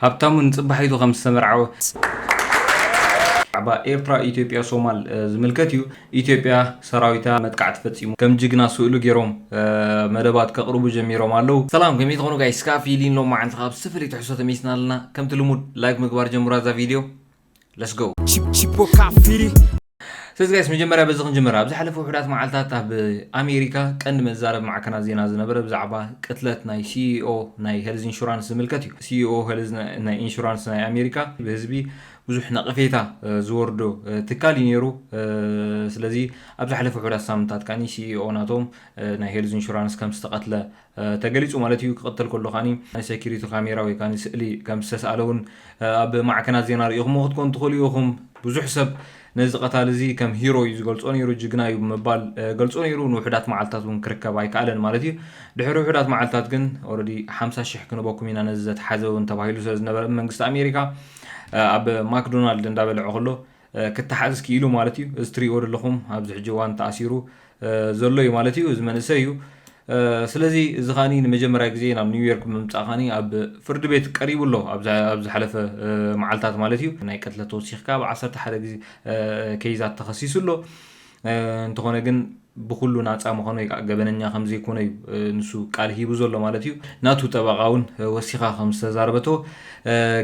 ሃብታሙ ንጽባሒቱ ከም ዝተመርዓወ። ብዛዕባ ኤርትራ፣ ኢትዮጵያ፣ ሶማል ዝምልከት እዩ። ኢትዮጵያ ሰራዊታ መጥቃዕቲ ፈጺሙ ከም ጅግና ስእሉ ገይሮም መደባት ከቕርቡ ጀሚሮም ኣለዉ። ሰላም፣ ከመይ ትኾኑ ጋይስ? ካፊሊን ሎም መዓልቲ ካብ ዝተፈላለዩ ትሕዝቶ ተመይስና ኣለና። ከምቲ ልሙድ ላይክ ምግባር ጀምሩ እዛ ቪድዮ። Let's go። Chip- Chipoka Firi. ስለዚ ጋይስ፣ መጀመርያ በዚ ክንጅምር። ኣብ ዝሓለፈ ውሑዳት መዓልታት ኣብ ኣሜሪካ ቀንዲ መዛረብ ማዕከናት ዜና ዝነበረ ብዛዕባ ቅትለት ናይ ሲኢኦ ናይ ሄልዝ ኢንሹራንስ ዝምልከት እዩ። ሲኢኦ ሄልዝ ናይ ኢንሹራንስ ናይ ኣሜሪካ ብህዝቢ ብዙሕ ነቐፌታ ዝወርዶ ትካል እዩ ነይሩ። ስለዚ ኣብ ዝሓለፈ ውሑዳት ሳምንታት ከኣ ሲኢኦ ናቶም ናይ ሄልዝ ኢንሹራንስ ከም ዝተቐትለ ተገሊጹ ማለት እዩ። ክቕተል ከሎ ከኣ ናይ ሴኩሪቲ ካሜራ ወይ ከኣ ስእሊ ከም ዝተስኣለ እውን ኣብ ማዕከናት ዜና ርኢኹምዎ ክትኮኑ ትኽእሉ ኢኹም። ብዙሕ ሰብ ነዚ ቀታሊ እዚ ከም ሂሮ እዩ ዝገልጾ ነይሩ፣ ጅግና እዩ ብምባል ገልጾ ነይሩ። ንውሑዳት መዓልታት እውን ክርከብ ኣይከኣለን ማለት እዩ። ድሕሪ ውሑዳት መዓልታት ግን ኦረዲ ሓምሳ ሽሕ ክንበኩም ኢና ነዚ ዘትሓዘ እውን ተባሂሉ ስለ ዝነበረ መንግስቲ ኣሜሪካ ኣብ ማክዶናልድ እንዳበልዐ ከሎ ክተሓዝ ክኢሉ ማለት እዩ። እዚ ትሪእዎ ዘለኹም ኣብዚ ሕጂ እዋን ተኣሲሩ ዘሎ እዩ ማለት እዩ። እዚ መንእሰይ እዩ። ስለዚ እዚ ከኣ ንመጀመርያ ግዜ ናብ ኒውዮርክ ብምምጻእ ከኣ ኣብ ፍርዲ ቤት ቀሪቡ ኣሎ። ኣብ ዝሓለፈ መዓልታት ማለት እዩ። ናይ ቅትለት ተወሲኽካ ኣብ ዓሰርተ ሓደ ግዜ ኬይዛት ተኸሲሱ ኣሎ። እንተኾነ ግን ብኩሉ ናጻ ምዃኑ ወይ ከዓ ገበነኛ ከም ዘይኮነ እዩ ንሱ ቃል ሂቡ ዘሎ ማለት እዩ። ናቱ ጠበቓ እውን ወሲኻ ከም ዝተዛረበቶ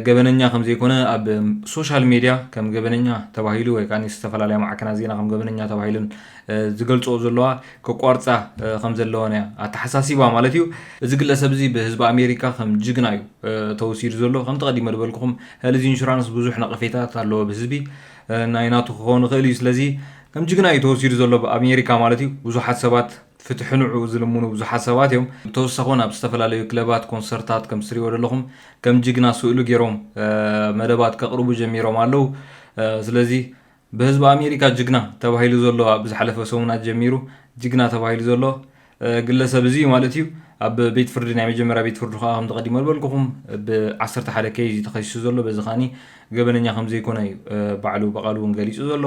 ገበነኛ ከም ዘይኮነ ኣብ ሶሻል ሜድያ ከም ገበነኛ ተባሂሉ ወይ ከዓ ዝተፈላለያ ማዕከናት ዜና ከም ገበነኛ ተባሂለን ዝገልጽኦ ዘለዋ ከቋርጻ ከም ዘለወን እያ ኣተሓሳሲባ ማለት እዩ። እዚ ግለሰብ እዚ ብህዝቢ ኣሜሪካ ከም ጅግና እዩ ተወሲዱ ዘሎ። ከምቲ ቀዲመ ዝበልኩኹም ሄልዝ ኢንሹራንስ ብዙሕ ነቐፌታት ኣለዎ ብህዝቢ። ናይ ናቱ ክኸውን ይኽእል እዩ። ስለዚ ከም ጅግና እዩ ተወሲዱ ዘሎ ኣብ ኣሜሪካ ማለት እዩ። ብዙሓት ሰባት ፍትሒ ንዕኡ ዝልምኑ ብዙሓት ሰባት እዮም። ብተወሳኺ እውን ኣብ ዝተፈላለዩ ክለባት፣ ኮንሰርታት ከም ትሪእዎ ዘለኹም ከም ጅግና ስእሉ ገይሮም መደባት ከቕርቡ ጀሚሮም ኣለዉ። ስለዚ ብህዝቢ ኣሜሪካ ጅግና ተባሂሉ ዘሎ ኣብ ዝሓለፈ ሰሙናት ጀሚሩ ጅግና ተባሂሉ ዘሎ ግለሰብ እዚ እዩ ማለት እዩ። ኣብ ቤት ፍርዲ ናይ መጀመርያ ቤት ፍርዲ ከዓ ከም ተቐዲሞ ዝበልኩኹም ብ ዓሰርተ ሓደ ኬዝ እዩ ተኸሲሱ ዘሎ። በዚ ከኣ ገበነኛ ከም ዘይኮነ እዩ ባዕሉ ብቓሉ እውን ገሊጹ ዘሎ።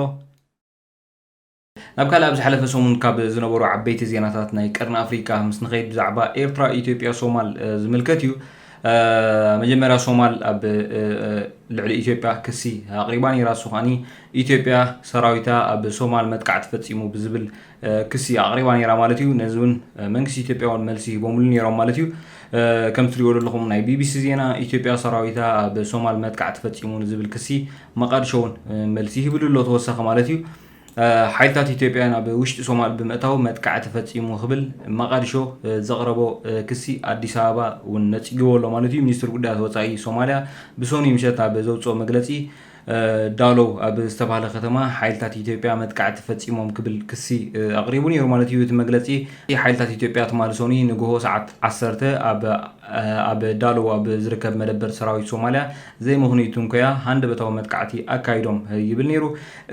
ናብ ካልእ ኣብ ዝሓለፈ ሰሙን ካብ ዝነበሩ ዓበይቲ ዜናታት ናይ ቀርኒ ኣፍሪቃ ምስ ንኸይድ ብዛዕባ ኤርትራ፣ ኢትዮጵያ፣ ሶማል ዝምልከት እዩ። መጀመርያ ሶማል ኣብ ልዕሊ ኢትዮጵያ ክሲ ኣቕሪባ ነይራ። እሱ ከኣ ኢትዮጵያ ሰራዊታ ኣብ ሶማል መጥቃዕቲ ፈጺሙ ብዝብል ክሲ ኣቕሪባ ነይራ ማለት እዩ። ነዚ እውን መንግስቲ ኢትዮጵያ እውን መልሲ ሂቦምሉ ነይሮም ማለት እዩ። ከም ትሪእዎ ዘለኹም ናይ ቢቢሲ ዜና ኢትዮጵያ ሰራዊታ ኣብ ሶማል መጥቃዕቲ ፈጺሙ ንዝብል ክሲ መቓድሾ እውን መልሲ ሂብሉ ኣሎ ተወሳኺ ማለት እዩ። ሓይልታት ኢትዮጵያ ናብ ውሽጢ ሶማል ብምእታው መጥቃዕቲ ፈጺሙ ክብል መቓድሾ ዘቕረቦ ክሲ ኣዲስ ኣበባ እውን ነጺግዎ ኣሎ ማለት እዩ። ሚኒስትር ጉዳያት ወጻኢ ሶማልያ ብሶኒ ምሸት ኣብ ዘውፅኦ መግለጺ ዳሎ ኣብ ዝተባህለ ከተማ ሓይልታት ኢትዮጵያ መጥቃዕቲ ፈጺሞም ክብል ክሲ ኣቕሪቡ ነይሩ ማለት እዩ። እቲ መግለጺ ሓይልታት ኢትዮጵያ ትማሊ ሶኒ ንግሆ ሰዓት ዓሰርተ ኣብ ኣብ ዳሎ ኣብ ዝርከብ መደበር ሰራዊት ሶማልያ ዘይምኽንዩ ትንኮያ ሃንደበታዊ መጥቃዕቲ ኣካይዶም ይብል ነይሩ።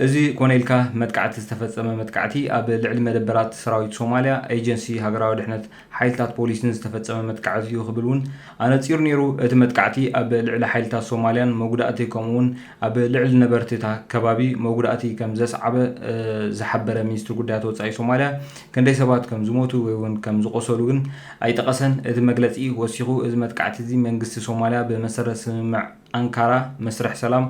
እዚ ኮነ ኢልካ መጥቃዕቲ ዝተፈጸመ መጥቃዕቲ ኣብ ልዕሊ መደበራት ሰራዊት ሶማልያ፣ ኤጀንሲ ሃገራዊ ድሕነት ሓይልታት ፖሊስን ዝተፈጸመ መጥቃዕቲ እዩ ክብል እውን ኣነጺሩ ነይሩ። እቲ መጥቃዕቲ ኣብ ልዕሊ ሓይልታት ሶማልያን መጉዳእቲ ከምኡ እውን ኣብ ልዕሊ ነበርቲ እታ ከባቢ መጉዳእቲ ከም ዘስዓበ ዝሓበረ ሚኒስትሪ ጉዳያት ወጻኢ ሶማልያ፣ ክንደይ ሰባት ከም ዝሞቱ ወይ እውን ከም ዝቖሰሉ ግን ኣይጠቐሰን። እቲ መግለጺ ወሲኹ፣ እዚ መጥቃዕቲ እዚ መንግስቲ ሶማልያ ብመሰረት ስምምዕ ኣንካራ መስርሕ ሰላም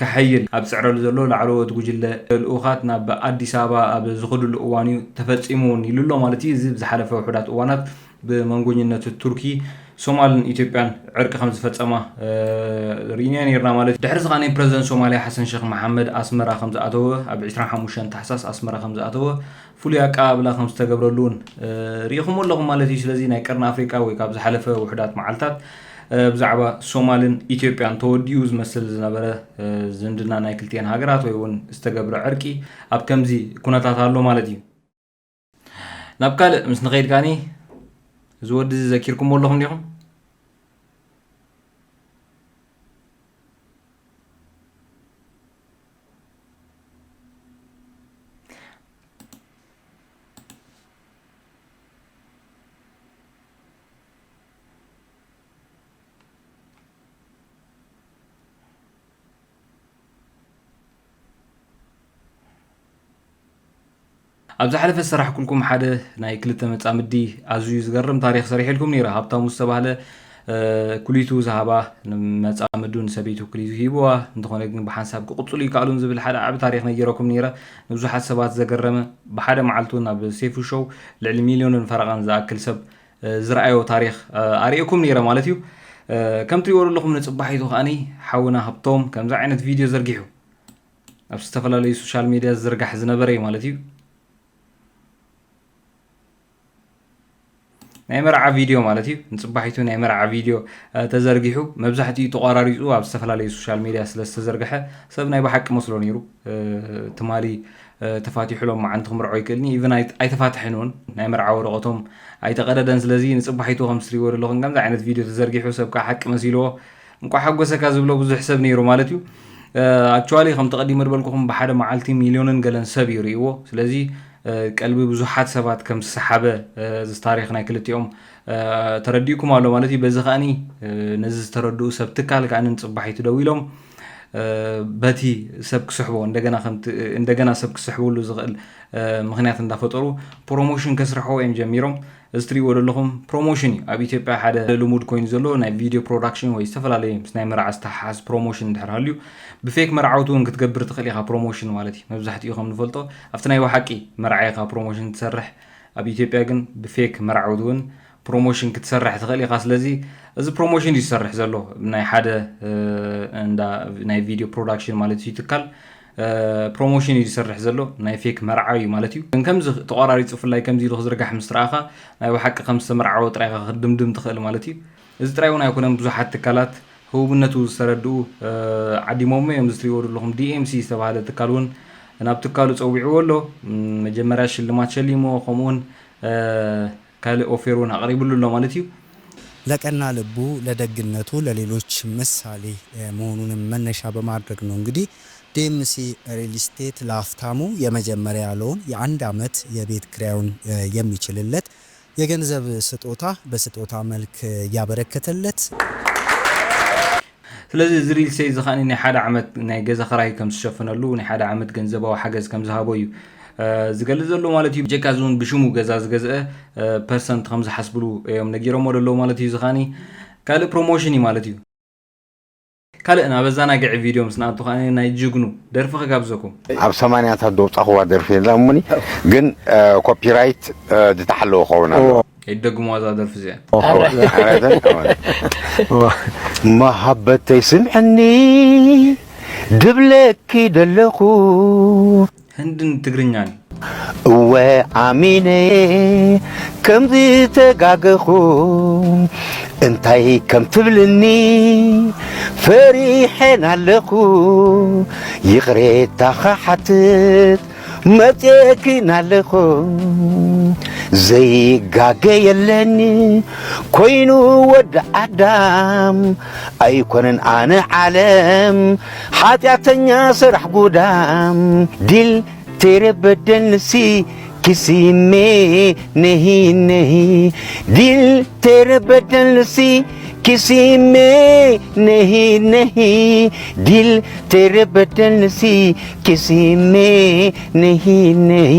ከሐይል ኣብ ዝጽዕረሉ ዘሎ ላዕለዎት ጉጅለ ልኡኻት ናብ ኣዲስ ኣበባ ኣብ ዝኸድሉ እዋን እዩ ተፈጺሙ እውን ኢሉ ኣሎ ማለት እዩ። እዚ ብዝሓለፈ ውሑዳት እዋናት ብመንጎኝነት ቱርኪ ሶማልን ኢትዮጵያን ዕርቂ ከም ዝፈጸማ ርኢና ነይርና ማለት እዩ። ድሕሪ እዚ ከኣ ፕረዚደንት ሶማልያ ሓሰን ሸኽ መሓመድ ኣስመራ ከም ዝኣተወ፣ ኣብ ዕስራን ሓሙሽተን ታሕሳስ ኣስመራ ከም ዝኣተወ ፍሉይ ኣቀባብላ ከም ዝተገብረሉ እውን ርኢኹም ኣለኹም ማለት እዩ። ስለዚ ናይ ቀርኒ ኣፍሪቃ ወይ ካብ ዝሓለፈ ውሑዳት መዓልታት ብዛዕባ ሶማልን ኢትዮጵያን ተወዲኡ ዝመስል ዝነበረ ዝምድና ናይ ክልቲኤን ሃገራት ወይ እውን ዝተገብረ ዕርቂ ኣብ ከምዚ ኩነታት ኣሎ ማለት እዩ። ናብ ካልእ ምስ ንኸይድ ከኣኒ፣ እዚ ወዲ እዚ ዘኪርኩምዎ ኣለኹም ዲኹም? ኣብ ዝሓለፈ ዝሰራሕኩልኩም ሓደ ናይ ክልተ መጻምዲ ኣዝዩ ዝገርም ታሪኽ ሰሪሐልኩም ነይረ። ሃብታሙ ዝተባህለ ኩሊቱ ዝሃባ ንመጻምዱ ንሰበይቱ ኩሊቱ ሂብዋ። እንተኾነ ግን ብሓንሳብ ክቕጽሉ ይከኣሉን ዝብል ሓደ ዓቢ ታሪኽ ነጊረኩም ነይረ። ንብዙሓት ሰባት ዘገረመ፣ ብሓደ መዓልቱ ናብ ሴፉ ሾው ልዕሊ ሚልዮንን ፈረቓን ዝኣክል ሰብ ዝረኣዮ ታሪኽ ኣርእየኩም ነይረ ማለት እዩ። ከም ትሪእዎ ዘለኹም ንጽባሒቱ ከኣኒ ሓውና ሃብቶም ከምዚ ዓይነት ቪድዮ ዘርጊሑ ኣብ ዝተፈላለዩ ሶሻል ሚድያ ዝዝርጋሕ ዝነበረ እዩ ማለት እዩ። ናይ መርዓ ቪድዮ ማለት እዩ። ንጽባሒቱ ናይ መርዓ ቪድዮ ተዘርጊሑ መብዛሕትኡ ተቋራሪጹ ኣብ ዝተፈላለዩ ሶሻል ሚድያ ስለ ዝተዘርግሐ ሰብ ናይ ብሓቂ መስሎ ነይሩ። ትማሊ ተፋቲሑ ሎም መዓንቲ ክምርዖ ይክእልኒ ኢቨን ኣይተፋትሐን እውን ናይ መርዓ ወረቐቶም ኣይተቐደደን። ስለዚ ንጽባሒቱ ከም ትሪእዎ ዘለኹም ከምዚ ዓይነት ቪድዮ ተዘርጊሑ ሰብ ከዓ ሓቂ መሲልዎ እንኳ ሓጎሰካ ዝብሎ ብዙሕ ሰብ ነይሩ ማለት እዩ። ኣክቹዋሊ ከም ተቐዲመ ዝበልኩኹም ብሓደ መዓልቲ ሚልዮንን ገለን ሰብ እዩ ርእይዎ። ስለዚ ቀልቢ ብዙሓት ሰባት ከም ዝሰሓበ እዚ ታሪኽ ናይ ክልቲኦም ተረዲእኩም ኣሎ ማለት እዩ። በዚ ከኣኒ ነዚ ዝተረድኡ ሰብ ትካል ከኣ ንጽባሒቱ ደዊሎም በቲ ሰብ ክስሕቦ እንደገና ሰብ ክስሕብሉ ዝኽእል ምኽንያት እንዳፈጠሩ ፕሮሞሽን ከስርሕዎ እዮም ጀሚሮም። እዚ ትሪእዎ ዘለኹም ፕሮሞሽን እዩ። ኣብ ኢትዮጵያ ሓደ ልሙድ ኮይኑ ዘሎ ናይ ቪድዮ ፕሮዳክሽን ወይ ዝተፈላለዩ ምስ ናይ መርዓ ዝተሓሓዝ ፕሮሞሽን እንድሕር ሃልዩ ብፌክ መርዓውቲ እውን ክትገብር ትኽእል ኢኻ። ፕሮሞሽን ማለት እዩ መብዛሕትኡ ከም ንፈልጦ ኣብቲ ናይ ብሓቂ መርዓ ኢኻ ፕሮሞሽን ትሰርሕ። ኣብ ኢትዮጵያ ግን ብፌክ መርዓውቲ እውን ፕሮሞሽን ክትሰርሕ ትኽእል ኢኻ። ስለዚ እዚ ፕሮሞሽን እዩ ዝሰርሕ ዘሎ ናይ ሓደ ናይ ቪድዮ ፕሮዳክሽን ማለት እዩ ትካል ፕሮሞሽን እዩ ዝሰርሕ ዘሎ ናይ ፌክ መርዓ እዩ ማለት እዩ። ግን ከምዚ ተቋራሪፁ ብፍላይ ከምዚ ኢሉ ክዝርጋሕ ምስ ረኣኻ ናይ ብሓቂ ከም ዝተመርዓወ ጥራይ ኢኻ ክትድምድም ትኽእል ማለት እዩ። እዚ ጥራይ እውን ኣይኮነን፣ ብዙሓት ትካላት ህቡብነቱ ዝተረድኡ ዓዲሞሞ እዮም። እዚ ትሪእዎ ዘለኹም ዲኤምሲ ዝተባህለ ትካል እውን ናብ ትካሉ ፀዊዕዎ ኣሎ። መጀመርያ ሽልማት ሸሊሞ ከምኡውን ካልእ ኦፌር እውን ኣቕሪብሉ ኣሎ ማለት እዩ። ለቀና ልቡ ለደግነቱ ለሌሎች ምሳሌ መሆኑንም መነሻ በማድረግ ነው እንግዲህ ዲኤምሲ ሪል ስቴት ለሀብታሙ የመጀመሪያ ሎን የአንድ አመት የቤት ክራዩን የሚችልለት የገንዘብ ስጦታ በስጦታ መልክ ያበረከተለት። ስለዚ እዚ ሪል ስቴት እዚ ከኣ ናይ ሓደ ዓመት ናይ ገዛ ክራይ ከም ዝሸፈነሉ ናይ ሓደ ዓመት ገንዘባዊ ሓገዝ ከም ዝሃቦ እዩ ዝገልጽ ዘሎ ማለት እዩ። ብጀካ እዚ እውን ብሽሙ ገዛ ዝገዝአ ፐርሰንት ከም ዝሓስብሉ እዮም ነጊሮሞ ዘለዉ ማለት እዩ። እዚ ከኣ ካልእ ፕሮሞሽን እዩ ማለት እዩ። ካልእ ናብ ኣዘናግዒ ቪድዮ ምስ ንኣቱ ከኣ ናይ ጅግኑ ደርፊ ክጋብዘኩም። ኣብ ሰማንያታት ዘውጻእኽዋ ደርፊ የላ እሙኒ ግን ኮፒራይት ዝተሓለወ ክኸውን ኣለዎ። ኣይትደግምዋ እዛ ደርፊ እዚኣ። መሃበተይ ስምዕኒ ድብለኪ ደለኹ። ህንድን ትግርኛን። እወ ኣሚነ ከም ዝተጋገኹ እንታይ ከም ትብልኒ ፈሪሐን ኣለኹ። ይቕሬታ ክሓትት መጽኤክን ኣለኹ። ዘይጋገ የለን ኮይኑ ወዲ ኣዳም ኣይኮነን ኣነ ዓለም ሓጢኣተኛ ስራሕ ጉዳም ዲል ቴረ በደልሲ ኪሲሜ ነሂ ነሂ ዲል ቴረ በደልሲ ኪሲሜ ነሂ ነሂ ዲል ቴረ በደልሲ ኪሲሜ ነሂ ነሂ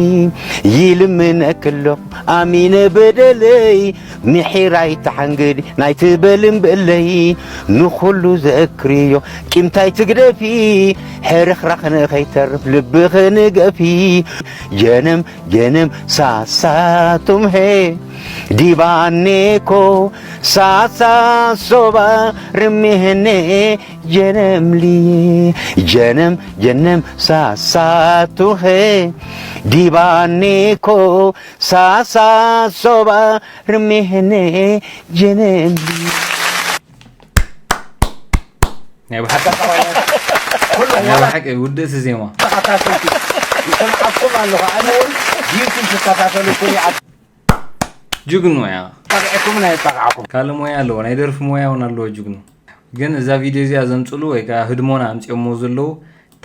ይልምነክሎ ኣሚነ በደለይ ምሒር ኣይትሓንግዲ ናይ ትበል እምብእለይ ንኹሉ ዘእክርዮ ቂምታይ ትግደፊ ሕርኽራኽ ንኸይተርፍ ልብኺ ንገፊ ጀነም ጀነም ሳሳቱምሄ ዲባኔኮ ሳሳ ሶባ ርሚሄኔ ጀነም ልዬ ጀነም ጀነም ሳሳቱሄ ዲባኔኮ ሳሳ ሶባ ርሜህነ ጀነኒ ናይ ብሓቂ ናይ ብሓቂ ውድእቲ ዜማ ተኸታተልቲ ይሰምዓኩም ኣለኹ። ኣነ እውን ዩቱብ ዝከታተለኩም ይኣ ጅግኑ እያ። ጠቕዕኩም ናይ ጠቕዓኩም ካልእ ሞያ ኣለዎ፣ ናይ ደርፊ ሞያ እውን ኣለዎ ጅግኑ። ግን እዛ ቪድዮ እዚኣ ዘምፅሉ ወይ ከዓ ህድሞና ኣምፂኦሞ ዘለዉ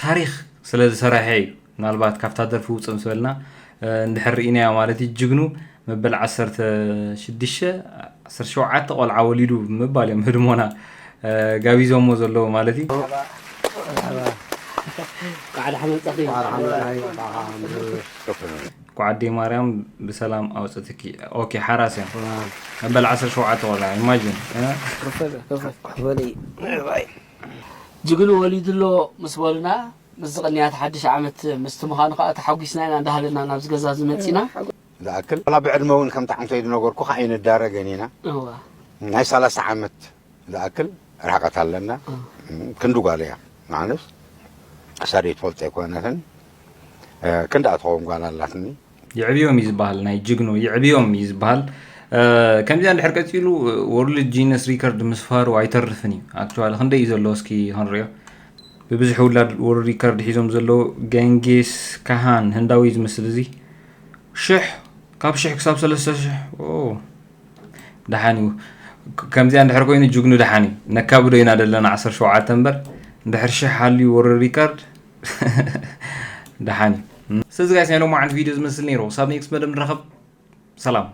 ታሪክ ስለ ዝሰረሐ እዩ። ምናልባት ካብታ ደርፊ ውፅእ ምስ በልና እንድሕር ርኢናዮ ማለት እዩ። ጅግኑ መበል ዓሰርተ ሽዱሽተ ዓሰርተ ሸውዓተ ቆልዓ ወሊዱ ብምባል እዮም ህድሞና ጋቢዞሞ ዘለዉ ማለት እዩ። ኳዓዴ ማርያም ብሰላም ኣውፅትኪ። ኦኬ ሓራስ እያ። መበል ዓሰርተ ሸውዓተ ቆልዓ ኢማጂን። ጅግኑ ወሊዱ ኣሎ ምስ በሉና፣ ምስ ዝቕንያት ሓድሽ ዓመት ምስቲ ምዃኑ ከዓ ተሓጒስና ኢና እንዳሃለና ናብዚ ገዛ ዝመፂና። ዝኣክል ላ ብዕድመ እውን ከምቲ ዓንተይ ዝነገርኩ ከዓ ኣይንዳረገን ኢና። ናይ ሰላሳ ዓመት ዝኣክል ርሕቀት ኣለና። ክንዲ ጓል እያ ማለት ሳደይ ትፈልጦ ኣይኮነትን። ክንዲ ኣትኸውን ጓል ኣላትኒ። ይዕብዮም እዩ ዝበሃል፣ ናይ ጅግኑ ይዕብዮም እዩ ዝበሃል። ከምዚኣ እንድሕር ቀፂሉ ወርልድ ጂነስ ሪከርድ ምስፋሩ ኣይተርፍን እዩ። ኣክቹዋሊ ክንደይ እዩ ዘሎ እስኪ ክንሪኦ። ብብዝሒ ውላድ ወርልድ ሪከርድ ሒዞም ዘለዉ ገንጌስ ካሃን ህንዳዊ ዝመስል እዚ ሽሕ፣ ካብ ሽሕ ክሳብ ሰለስተ ሽሕ። ደሓን እዩ። ከምዚኣ እንድሕር ኮይኑ ጅግኑ ደሓን እዩ። ነካብዶ ኢና ዘለና ዓሰርተ ሸውዓተ እምበር እንድሕር ሽሕ ሃልዩ ወርልድ ሪከርድ ደሓን እዩ። ስለዚ ጋይስ ናይ ሎማዓንቲ ቪድዮ ዝመስል ነይሩ። ክሳብ ኔክስት መደብ ንራኸብ። ሰላም።